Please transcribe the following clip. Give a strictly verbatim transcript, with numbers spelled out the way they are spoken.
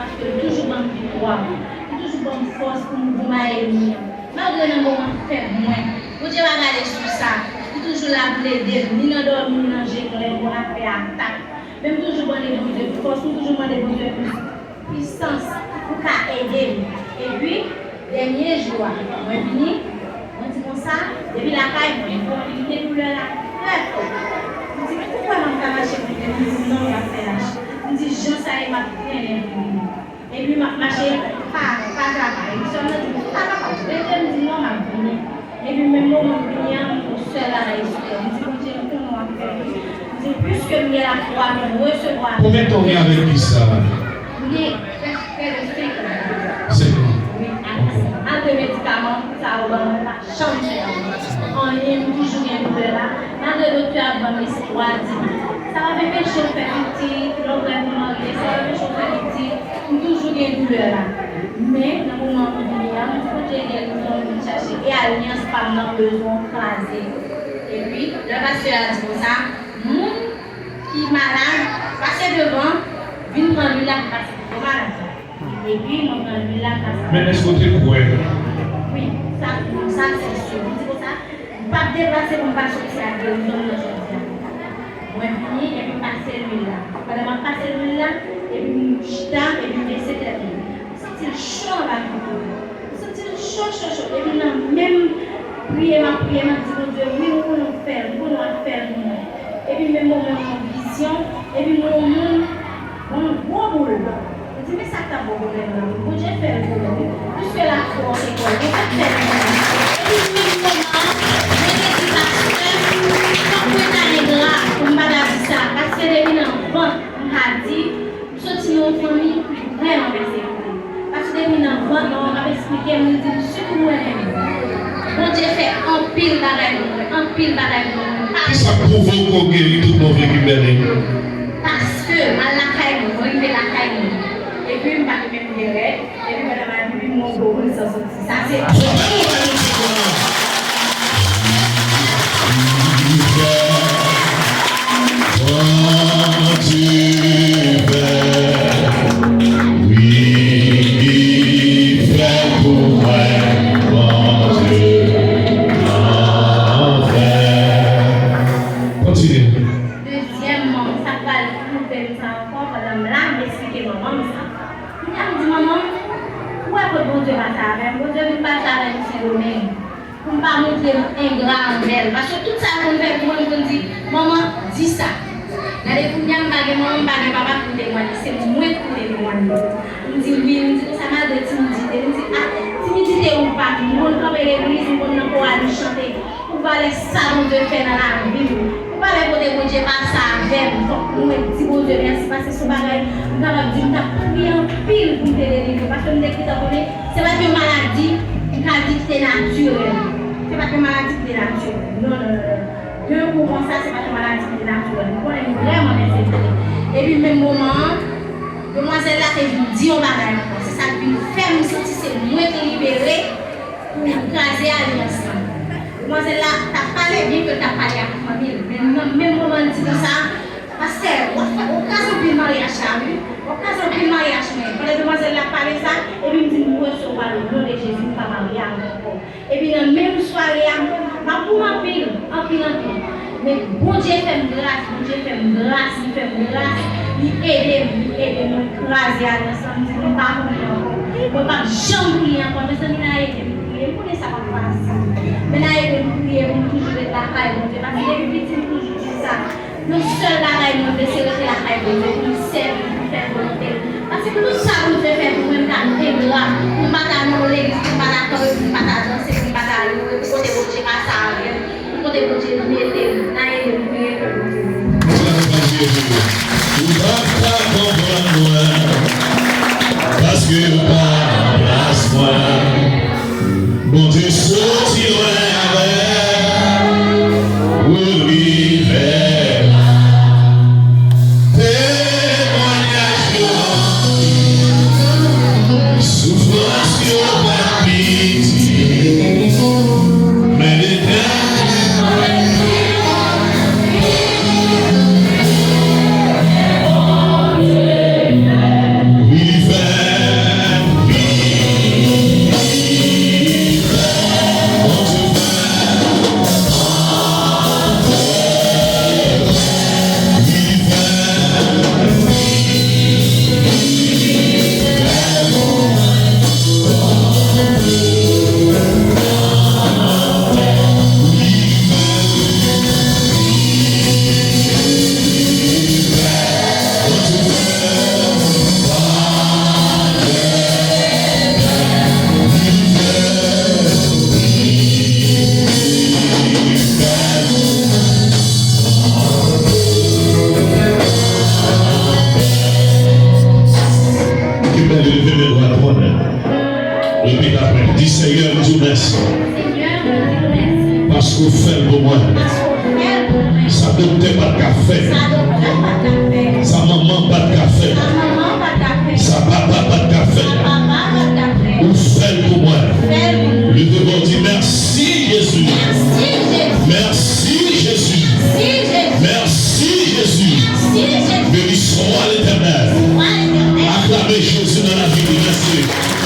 Paske li toujou ban m viktwa, li toujou ban m fòs pou m goumen ènmi an. Malgre nan moman fèb mwen, Bondye pa gade sou sa. Li toujou la pou l ede m, ni nan dòmi, ni nan je klè, pou n ap fè atak. Men m toujou mande Bondye fòs, m toujou mande Bondye plis pwisans pou ka ede m. Epi, dènye jou a, mwen vini, mwen di konsa, depi lakay mwen, mwen konn li gen doulè la trè fò. M di, poukò m ap ka mache pou li? M di, non, m ap fè mache. M di, jan sa ye, m ap trennen pou li. Epi m ap mache pa, pa travay. Epi sè m nan di m, ou pa kapab rete? M di, non, m ap vini. Epi menm moman m vini an, m gon sèl bagay sou kè m. M di, Bondye, m konnen w ap fè l. M di, piske m gen lafwa, m resevwa. Konbyen tan w gen avèk kis sa? M gen prèske prè de senk an. Senk an. Wi, ak, ak de medikaman sa yo ban mwen, m pa janm fè anyen. M toujou gen doulè la. Malgre doktè a ban m espwa, di, sa p ap enpeche w fè pitit, lè w prè pou marye, sa p ap enpeche w fè pitit. M toujou gen doulè la. Men, nan moman m vini an, m di Bondye gen rezon, m vin chache. E alyans pa m nan bezwen w kraze. Epi, lè pastè a di konsa, moun ki malad, pase devan, vin pran lwil la pou pase devan malad la. Epi, mwen pran lwil la, m pase. Men èske w te kwè? Wi, sa, sa se si. M di konsa, m p ap deplase pou m pa soti ak gerizon m nan jodi a. Mwen vini epi m pase lwil la. Pandan m ap pase lwil la, epi m chita, epi m bese tèt mwen. M santi l cho anba pye m. M santi l cho, cho, cho. Epi nan menm priye m ap priye, m ap di Bondye, wi, m konnen w fè l, m konnen w ap fè l pou mwen. Epi menm moman m yon vizyon, epi m wè yon moun, yon gwo boul. Li di, men sa k t ap ba w pwoblèm la, wi. Bondye fè l pou ou, wi. Piske lafwa w te kwè, Bondye fè l pou ou. Epi menm moman an, mwen te di pastè, fòk mwen ta engra pou m pa ta di sa. Paske depi nan vant, m ka di, m soti nan yon fanmi ki vrèman pèsekite. Paske depi nan vant, manman m ap eksplike m, li di m, sitou mwen menm. Bondye fè anpil bagay pou mwen, anpil bagay pou mwen. Kisa k pwouve w ke w geri tout move ki mennen? Paske m al lakay mwen, mwen rive lakay mwen. Epi m pa t menm gen règ. Epi pandan m al pipi, m wè yon gwo boul san soti. Sa se. Frape yon bal yon ti kou la. Bondye fè, wi, li fè pou mwen, Bondye an fè. Kontinye. Dezyèmman, sa k pral twouble m sa ankò, pandan m la, m eksplike manman m sa. Kounye a m di, manman, ou wè kot Bondye pase avè m? Bondye vin pase avè m Sendomeng. Pou m pa montre m engra anvè l. Paske tout sa l konn fè pou mwen, m konn di, manman, di sa. Gade kounye a m pa gen manman, m pa gen papa pou m temwanye. Se mwen ki pou te temwanye. M di wi, m di konsa malgre timidite. M di, a, timidite ou pa, m konn kanpe legliz, m konn nan koral, m chante. Pou valè sa Bondye fè nan lavi m. Pou valè kote Bondye pase avè m. Fòk mwen di Bondye mèsi paske se yon bagay m kapab di m t ap priye anpil pou m te delivre. Paske m te gentan konnen se pa t yon maladi m ka di ki te natirèl. Se pa t yon maladi ki te natirèl. Non, non, non, non. De yon kou konsa, se pa t yon maladi ki te natirèl. M konnen m vrèman pèsekite. Epi menm moman an, demwazèl la te vin di yon bagay ankò. Se sa k vin fè m santi se mwen ki libere pou kraze alyans lan. Demwazèl la t ap pale byen ke l t ap pale ak fanmi l, men nan menm moman l di konsa, pastè, w ap fè, w ap kraze anpil maryaj sa wi, w ap kraze anpil maryaj mwen. Pandan demwazèl la ap pale sa, epi m di m resevwa l o non de Jezi, m pa marye avè l ankò. Epi nan menm sware a, m ap goumen anpil, anpil, anpil. Men Bondye fè m gras, Bondye fè m gras, li fè m gras, li ede m, li ede m, mwen kraze alyans lan, m di m pa pou li ankò. Mwen p ap janm pou li ankò, mezanmi, n a ede m priye. M konnen sa p ap fasil, men n a ede m priye pou m toujou ret lakay Bondye, paske depi piti m toujou di sa. Yon sèl bagay mwen vle, se rete lakay Bondye, pou m sèvi, pou m fè volonte l. Paske tout sa Bondye fè pou mwen, m ta engra, pou m pa ta nan yon legliz, pou m pa ta kanpe, pou m pa ta danse, pou m pa ta loure, pou kote Bondye pase avè m, pou kote Bondye mete m, n a ede m priye ke Bondye beni. Ou pa ka konprann mwen, paske ou pa nan plas mwen. Bondye soti lwen avè ou, li fè temwayaj yo, soufrans yo pa piti, men Letènèl Leve men dwat ou anndan. Repete apre m. Di, Senyè, m di w mèsi. Paske w fè l pou mwen. Sa doktè pa t ka fè. Sa manman pa t ka fè. Sa papa pa t ka fè. Ou fè l pou mwen. Leve men w di, mèsi, Jezi. Mèsi, Jezi. Mèsi, Jezi. Beni swa Letènèl. Aklame Jezi nan lavi li. Mèsi.